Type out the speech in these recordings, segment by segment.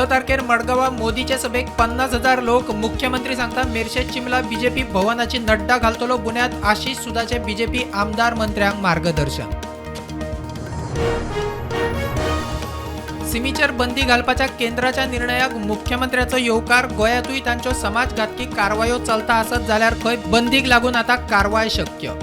6 तारखेर मडगांवां मोदीचे सभेक 50,000 लोक. मुख्यमंत्री सांगता मेरशे चिंबला बीजेपी भवनाची नड्डा घालतलो बुन्याद. आशिष सुदाचे बीजेपी आमदार मंत्र्यांक मार्गदर्शन. सिमीचेर बंदी घालपाच्या केंद्राच्या निर्णयाक मुख्यमंत्र्याचो येवकार. गोंयांतूय तांच्यो समाजघातकी कारवायो चलता आसत जाल्यार खंय बंदीक लागून आतां कारवाय शक्य.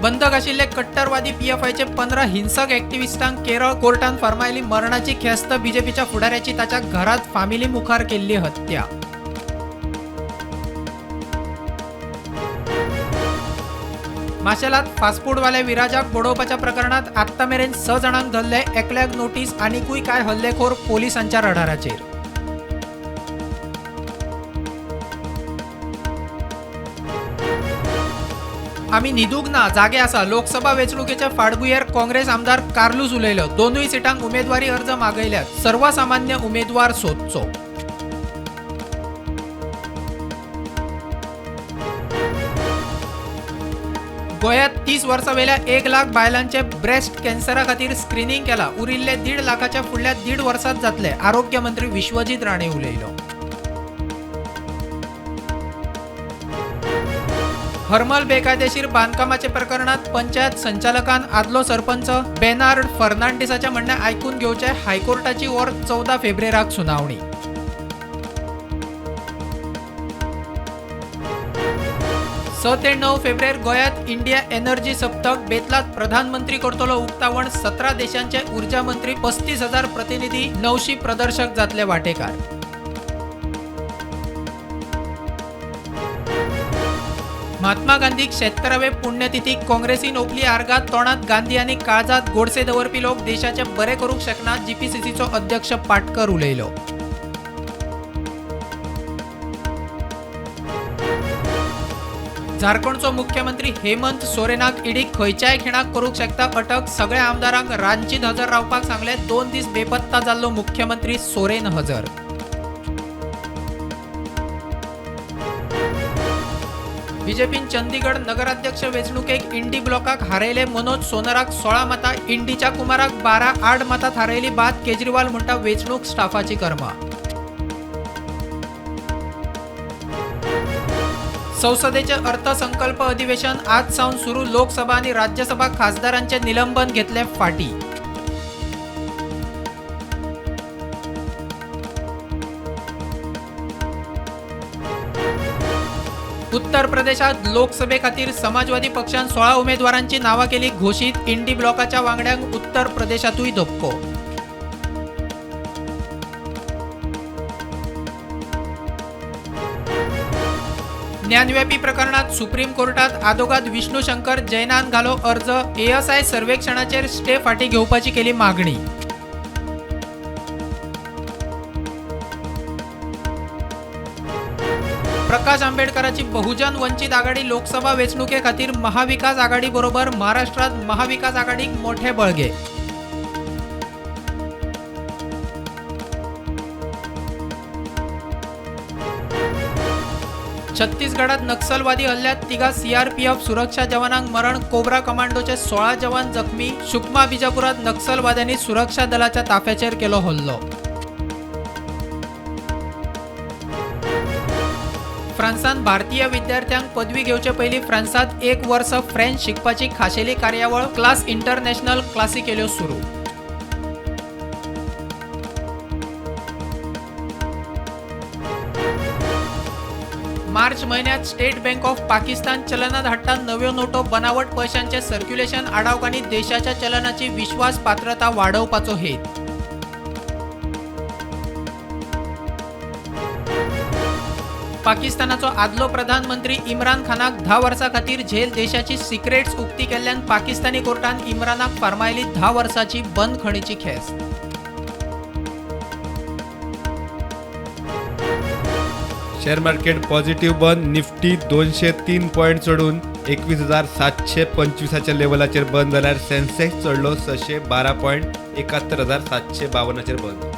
बंधक आशिल्ले कट्टरवादी पीएफआयचे 15 हिंसक ॲक्टिव्हिस्टांक केरळ कोर्टान फर्मायली मरणाची ख्यास्त. बीजेपीच्या फुडाऱ्याची ताच्या घरात फामिली मुखार केल्ली हत्या. माशेलात फास्टफूडवाल्या विराजाक बडोवपाच्या प्रकरणात आत्तां मेरेन 6 जाणांक धरले, एकल्याक नोटीस. आनिकूय कांय हल्लेखोर पोलिसांच्या रडाराचेर. आमी न्हिदूंक ना, जागे आसा. लोकसभा वेंचणुकेच्या फाटभुंयेर काँग्रेस आमदार कार्लूस उलयलो. दोनूय सिटांक उमेदवारी अर्ज मागयल्यात, सर्वसामान्य उमेदवार सोदचो. गोंयांत 30 वर्सां वयल्या 1 लाख बायलांचे ब्रेस्ट कॅन्सरा खातीर स्क्रिनींग केला. उरिल्ले 1.5 लाखाच्या फुडल्या 1.5 वर्सांत जातले. आरोग्य मंत्री विश्वजीत राणे उलयलो. हरमल बेकायदेशीर बांदकामाचे प्रकरणात पंचायत संचालकान आदलो सरपंच बेनार्ड फर्नांडीसाचे म्हणणें आयकून घेवचें. हायकोर्टाची ओर 14 फेब्रेराक सुनावणी. स ते 9 फेब्रेर गोंयांत इंडिया एनर्जी सप्तक. बेतलात प्रधानमंत्री करतलो उक्तावण. 17 देशांचे ऊर्जा मंत्री, 35,000 प्रतिनिधी, 900 प्रदर्शक जातले वाटेकार. महात्मा गांधीक 76वे पुण्यतिथीक काँग्रेसीन ओंपली आर्गां. तोंडात गांधी आनी काळजात गोडसे दवरपी लोक देशाचे बरे करूंक शकनात. जीपीसीसीचो अध्यक्ष पाटकर उलयलो. झारखंडचो मुख्यमंत्री हेमंत सोरेनाक ईडी खंयच्याय खिणाक करूंक शकता अटक. सगळ्या आमदारांक रांचीत हजर रावपाक सांगले. 2 दीस बेपत्ता जाल्लो मुख्यमंत्री सोरेन हजर. बीजेपीन चंदीगड नगराध्यक्ष वेंचणुकेक इंडी ब्लॉकाक हारयले. मनोज सोनराक 16 मतां, इंडीच्या कुमाराक 12 आड मतां थारयली बाद. केजरीवाल म्हणटा वेंचणूक स्टाफाची कर्मा. संसदेचे अर्थसंकल्प अधिवेशन आज सावन सुरू. लोकसभा आणि राज्यसभा खासदारांचे निलंबन घेतले फाटी. उत्तर प्रदेशात लोकसभेखातीर समाजवादी पक्षान 16 उमेदवारांची नावां केली घोशीत. इंडी ब्लॉकाच्या वांगड्यांक उत्तर प्रदेशातूय धपको. ज्ञानव्यापी प्रकरणात सुप्रीम कोर्टात आदोगाद विष्णू शंकर जैनान घालो अर्ज. एएसआय सर्वेक्षणाचेर स्टे फाटी घेवपाची केली मागणी. प्रकाश आंबेडकरांची बहुजन वंचित आघाडी लोकसभा वेंचणुके खातीर महाविकास आघाडी बरोबर. महाराष्ट्रात महाविकास आघाडीक मोठे बळगे. छत्तीसगडात नक्षलवादी हल्ल्यात 3 सीआरपीएफ सुरक्षा जवानांक मरण. कोब्रा कमांडोचे 16 जवान जखमी. सुकमा बिजापुरात नक्षलवाद्यांनी सुरक्षा दलाच्या ताफ्याचेर केलो हल्लो. फ्रांसांत भारतीय विद्यार्थ्यांक पदवी घेवचे पयलीं फ्रांसांत 1 वर्स फ्रेंच शिकपाची खाशेली कार्यावळ क्लास इंटरनॅशनल क्लासी केल्यो सुरू. मार्च म्हयन्यांत स्टेट बँक ऑफ पाकिस्तान चलनात हाडटा नव्यो नोटो. बनावट पैशांचे सर्क्युलेशन आडावंक आनी देशाच्या चलनाची विश्वासपात्रता वाडोवपाचो हेत. पाकिस्तानाचो आदलो प्रधानमंत्री इम्रान खानाक 10 वर्सां खातीर झेल. देशाची सिक्रेट्स उक्ती केल्ल्यान पाकिस्तानी कोर्टान इम्रानाक फर्मायली 10 वर्सांची बंदखणीची ख्यास्त. शेअर मार्केट पॉझिटिव्ह बंद. निफ्टी 203 पॉयंट चडून 21,725 लेवलाचेर बंद जाल्यार सेन्सेक्स चडलो 612 पॉयंट 71,752 बंद.